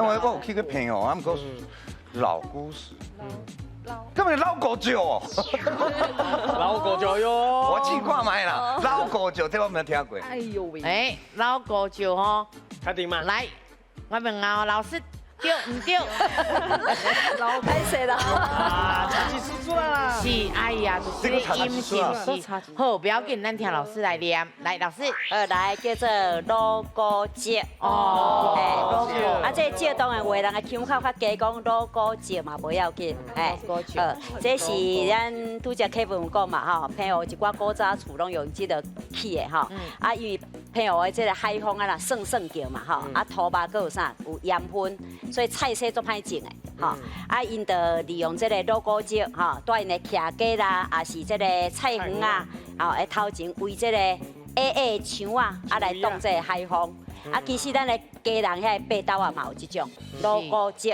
我有去過澎湖，啊，毋過老古石，根本老古石哦，老古石喲。我試看覓啦，老古石這我沒聽過。哎呦喂！哎，老古石吼，確定嗎？來，我問啊，老師對毋對？老歹勢啦。啊，查字出出啦。是，哎呀，就是音是毋是？好，不要緊，咱聽老師來念。來，老師。來叫做老古石。哦，哎，啊，這石當然有的人的腔口較低，講老古石嘛無要緊。哎，這是咱拄才客文有講嘛吼，澎湖一寡古早厝攏用這个起的吼。啊，因為澎湖的這个海風啊啦，算算叫嘛吼，啊土肉閣有啥有鹽分，所以菜色足歹種的吼。啊，𪜶就利用這个老古石吼，蹛𪜶的徛家啦，也是這个菜園啊，吼，的頭前圍這个矮矮的牆啊，啊來擋這个海風。啊，其實咱的家人遐个爬斗仔嘛有這種老古石。